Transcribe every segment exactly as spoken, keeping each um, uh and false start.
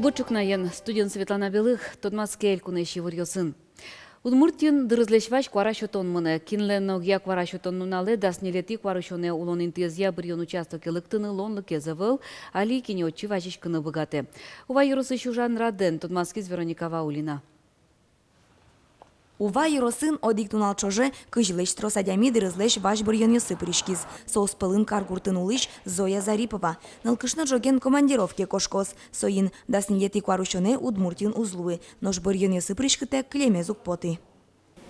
Бур ӵукнаен! Студиын Светлана Белых. Тодматске элькунысь иворъёсын. Удмуртиын дырызлэсь вазь куара сётон мынэ. Кинлэн но огъя куара сётон нуналэ, дас ньылетӥ куарусёнэ улон интыезъя быръён участоке лыктыны луонлыкез ӧвӧл, али ик ини отчы вазиськыны быгатэ. Ува ёросысь ужан радэн тодматскиз Вероника Ваулина. Ува ёросын одӥг нунал ӵоже кызьлэсь трос адями дырызлэсь вазь быръёнъёсы пыриськиз. Соос пӧлын каргуртын улӥсь Зоя Зарипова. Нылкышно ӝоген командировке кошкоз. Соин дас ньылетӥ куарусёнэ Удмуртиын уз луы. Нош быръёнъёсы пыриськытэк кылемез уг поты.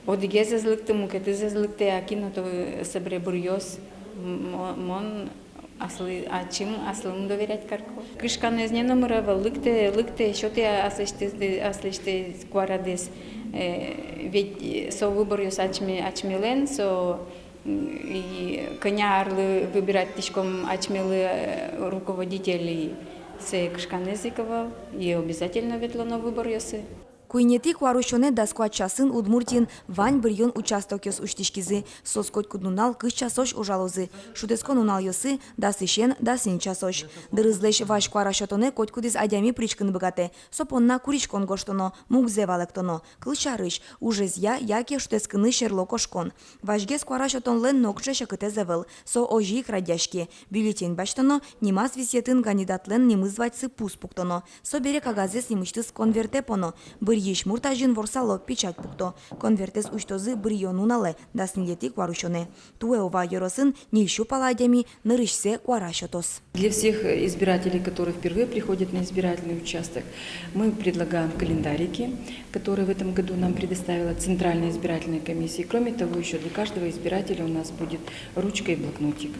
Одӥгез ӧз лыкты, мукетыз ӧз лыкты, а кин отын собере быръёз. М-, мо-, мон аслы, ачим, аслым доверять карко. Кышканэз но номыр ӧвӧл, лыктэ, лыктэ, сётэ аслэсьтыз, аслэсьтыз куарадэс. Э, ведь со выборъёс ачме-, ачмелэн, со, м, и кӧня арлы выбирать тӥськом ачмелы, э, руководителей, сое кышканэз ик ӧвӧл, и обязательно ветлоно выборъёсы. Куинетӥ куарусёнэ дас куать часын Удмуртиын вань быръён участокъёс усьтӥськизы. Соос котькуд нунал кызь часозь ужалозы. Шутэтскон нуналъёсы дасысен дас ньыль часозь. Дырызлэсь вазь куара сётонэ котькудӥз адями пыриськыны быгатэ. Со понна куриськон гожтоно, мугзэ валэктоно. Кылсярысь, ужезъя яке шутэтскыны сьӧрло кошкон. Вазьгес куара сётонлэн нокыӵе секытэз ӧвӧл. Со озьы ик радъяське. Бюллетень басьтоно, нимаз висъетын кандидатлэн нимыз вадьсы пус пуктоно. Собере кагазэз нимысьтыз конвертэ поно. Быръись мурт азьын ворсало, печать пукто. Конвертэз усьтозы быръён нуналэ, дас ньылетӥ куарусёнэ. Туэ Ува ёросын ньыль сю пала адями нырысьсэ куара сётоз. Для всех избирателей, которые впервые приходят на избирательный участок, мы предлагаем календарики, которые в этом году нам предоставила Центральная избирательная комиссия. Кроме того, ещё для каждого избирателя у нас будет ручка и блокнотик.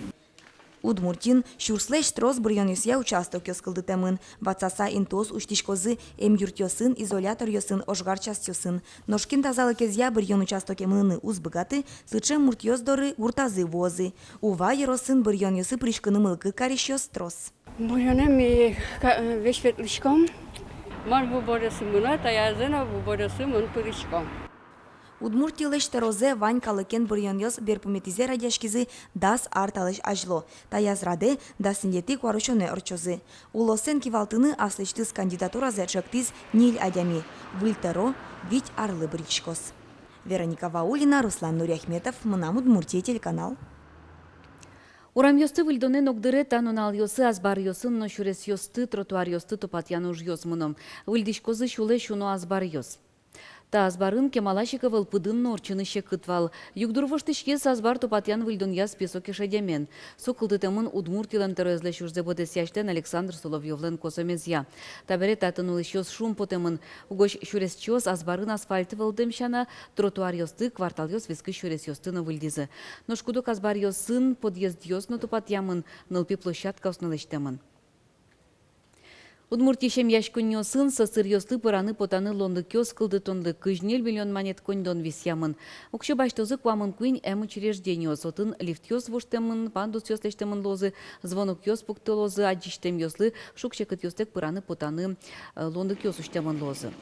Удмуртиын сюрслэсь трос быръёнъёсъя участокъёс кылдытэмын. Ватсаса интыос усьтӥськозы эмъюртъёсын, изоляторъёсын, ожгар частьёсын. Нош кин тазалыкезъя быръён участоке мыныны уз быгаты, сыӵе муртъёс доры гуртазы вуозы. Ува ёросын быръёнъёсы пыриськыны мылкыд карисьёс трос. Быръёнэ ми ка-, весь ветлӥськом. Мон выборъёсы мыно, таязы но выборъёсы мон пырисько. Удмуртилэсь тӧрозэ вань калыкен быръёнъёс берпуметӥзэ радъяськизы дас ар талэсь азьло. Таяз радэ дас ньылетӥ куарусёнэ ортчозы. Улосэн кивалтыны аслэсьтыз кандидатуразэ ӵектӥз ньыль адями. Выль тӧро вить арлы быръиськоз. Вероника Ваулина, Руслан Нуриахметов, «Мынам Удмуртие» телеканал. Урамъёсты выльдонэн огдыре та нуналъёсы азбаръёсын но сюресъёсты, тротуаръёсты тупатъян ужъёс мыно. Выльдӥськозы сюлэсь уно азбаръёс. Та азбарын кемалась ик ӧвӧл пыдын но ортчыны секыт вал. Югдур воштӥськиз азбар тупатъян-выльдонъя списоке шедемен. Со кылдытэмын Удмуртилэн тӧроезлэсь ужзэ быдэсъясьлэн Александр Соловьёвлэн косэмезъя. Табере татын улӥсьёс шумпотэмын. Угось сюресчиос азбарын асфальт вӧлдэм сяна, тротуаръёсты, кварталъёс вискысь сюресъёсты но выльдӥзы. Нош куд-ог азбаръёсын подъездъёс но тупатъямын, нылпи площадкаос но лэсьтэмын. Удмуртиысь эмъяськонниосын сӧсыръёслы пыраны-потаны луонлыкъёс кылдытонлы кызь ньыль миллион манет коньдон висъямын. Уксё басьтозы куамын куинь эмучреждениос, отын лифтъёс воштэмын, пандусъёс лэсьтэмын луозы, звонокъёс пуктылозы, адӟисьтэмъёслы шуг-секытъёстэк пыраны-потаны, э, луонлыкъёс усьтэмын луозы.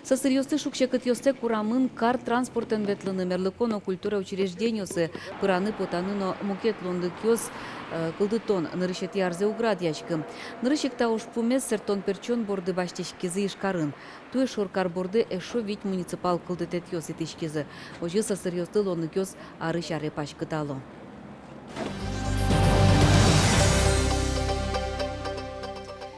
Сӧсыръёслы шуг-секытъёстэк урамын кар транспортэн ветлыны, мерлыко но культура учреждениосы пыраны-потаны но мукет луонлыкъёс, э, кылдытон нырысетӥ арзэ уг радъяськы. Нырысь ик та ужпумез сэрттон-пертчон борды басьтӥськизы Ижкарын. Туэ шоркар борды эшшо вить муниципал кылдытэтъёс итӥськизы. Озьы сӧсыръёслы луонлыкъёс арысь аре паськытало.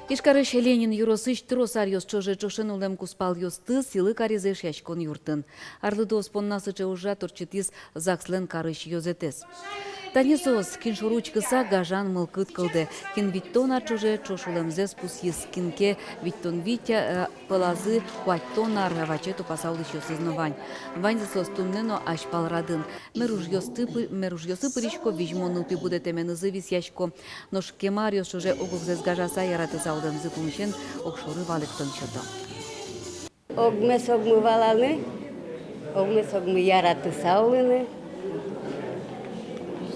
Ижкарысь Ленин ёросысь трос аръёс ӵоже ӵошен улэм кузпалъёсты сӥлы каризы Эшъяськон юртын. Арлыдоос понна сыӵе ужрад ортчытӥз ЗАГСлэн карысь ёзэтэз. Тани соос, кин шоры учкыса, гажан мылкыд кылдэ, кин витьтон ар ӵоже ӵош улэмзэс пусйиз, кин ке витьтон вить, э, пӧлазы куатьтон ар ваче тупаса улӥсьёсыз но вань. Ваньзы соос туннэ но азьпал радын. Мер ужъёсты пы-, мер ужъёсы пырисько, визьмо нылпи будэтэменызы висъясько. Нош кема аръёс ӵоже ог-огзэс гажаса, яратыса улэмзы пумысен огшоры валэктон сёто. Огмес огмы валаны, огмес огмы яратыса улыны.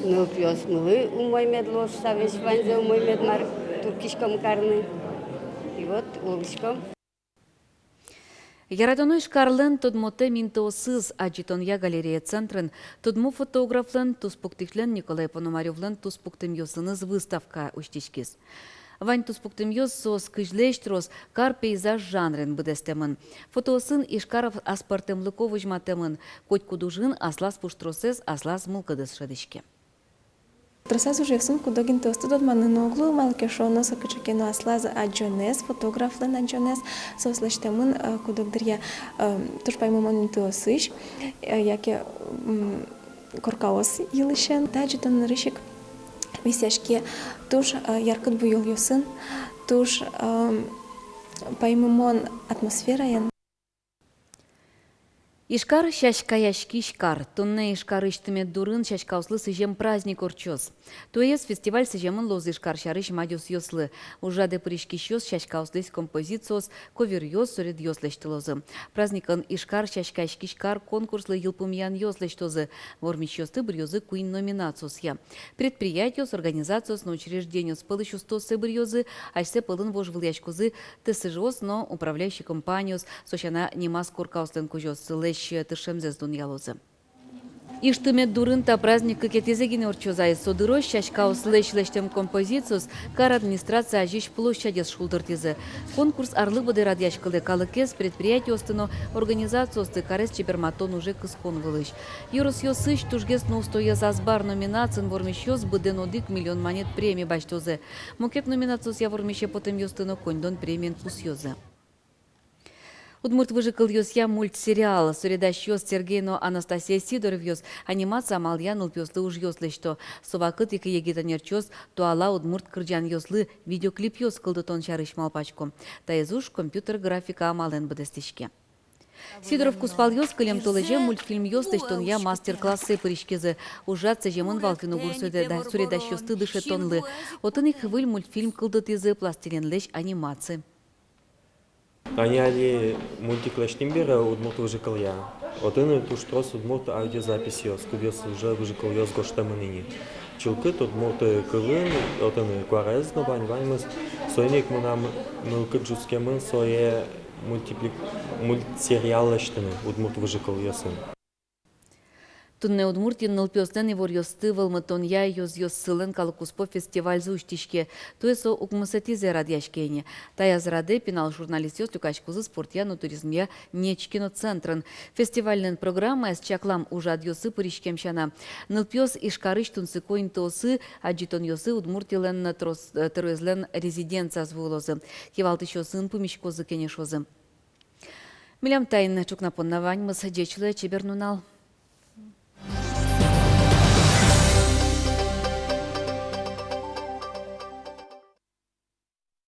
Нылпиосмылы умой мед луоз шуса, весь ваньзэ умой мед мар турттӥськом карны. И вот улӥськом. Яратоно Ижкарлэн тодмотэм интыосыз адӟытонъя галерея центрын тодмо фотографлэн, туспуктӥсьлэн Николай Пономарёвлэн туспуктэмъёсыныз выставка усьтӥськиз. Вань туспуктэмъёс, соос кызьлэсь трос, кар пейзаж жанрен быдэстэмын. Фотоосын Ижкар ас-, аспӧртэмлыко возьматэмын. Котькуд ужын аслаз пуштросэз, аслаз мылкыдыз шӧдӥське. Тросаз ужъёсын куд-ог интыосты тодманы но уг луы, малы ке шуоно, со кыӵе ке но аслаз адӟонэз, фотографлэн адӟонэз, соос лэсьтэмын, э, куд-ог дыръя, э, туж паймымон интыосысь, э, яке, м, коркаос йылысен. Та адӟытон нырысь ик висъяське туж, э, яркыт буёлъёсын, туж, э, паймымон атмосфераен. Ижкар — сяськаяськись кар. Туннэ Ижкарысь тымет дурын сяськаослы сӥзем праздник ортчоз. Туэез фестиваль сӥземын луоз Ижкар сярысь мадёсъёслы. Ужрадэ пыриськисьёс сяськаослэсь композициос, коверъёс, суредъёс лэсьтылозы. Праздникын «Ижкар — сяськаяськись кар» конкурслы йылпумъянъёс лэсьтозы. Вормисьёсты быръёзы куинь номинациосъя. Предприятиос, организациос но учреждениос пӧлысь устооссэ быръёзы, асьсэ пӧлын вожвылъяськозы ТСЖ-ос но управляющий компаниос, со сяна нимаз коркаослэн кузёоссылэсь тыршемзэс дунъялозы. Иж тымет дурын та праздник кыкетӥзэ гинэ ортчоз ай. Со дырозь сяськаослэсь лэсьтэм композициос кар администрация азьысь площадез шулдыртӥзы. Конкурс арлы быдэ радъяськылэ калыкез, предприятиосты но организациосты карез чеберматон уже кыскон вылысь. Ёросъёсысь тужгес но устоез азбар номинациын вормисьёс быдэн одӥг миллион манет преми басьтозы. Мукет номинациосъя вормисе потэмъёсты но коньдон премиен пусъёзы. Удмурт выжыкылъёсъя мультсериал. Суредасьёс Сергей но Анастасия Сидоровъёс анимация амалъя нылпиослы ужъёс лэсьто. Со вакытэ ик егит ӧнерчиос туала удмурт кырӟанъёслы видеоклипъёс кылдытон сярысь малпасько. Таиз уж компьютер графика амалэн быдэстӥське. Сидоров кузпалъёс кылем толэзе мультфильмъёс лэсьтонъя мастер-классэ пыриськизы. Ужрад сӥземын вал финн-угор суреда-, суредасьёсты дышетонлы. Отын ик выль мультфильм кылдытӥзы пластилинлэсь анимация. Тани али мультик лэсьтӥм бере удмурт выжыкылъя. Отын туж трос удмурт аудиозаписьёс, кудъёсыз уже выжыкылъёс гожтэмын ини. Чылкыт удмурт кылын, отын куараез но вань, ваньмыз. Соин ик мынам мылкыд ӝутскемын сое мультипли-, мультсериал лэсьтыны удмурт выжыкылъёсын. Туннэ Удмуртиын нылпиослэн иворъёсты вӧлмытонъя ёзъёссылэн калыккуспо фестивальзы усьтӥське. Туэ со укмысэтӥзэ радъяське ини. Таяз радэ пинал журналистъёс люкаськозы спортъя но туризмъя Нечкино центрын. Фестивальлэн программаез чаклам ужрадъёсы пыриськем сяна, нылпиос Ижкарысь тунсыко интыосы, адӟытонъёсы, Удмуртилэн трос-, тӧроезлэн резиденцияз вуылозы. Кивалтӥсьёсын пумиськозы, кенешозы. Милям таин ӵукна понна ваньмыз. Ӟеч луэ, чебер нунал.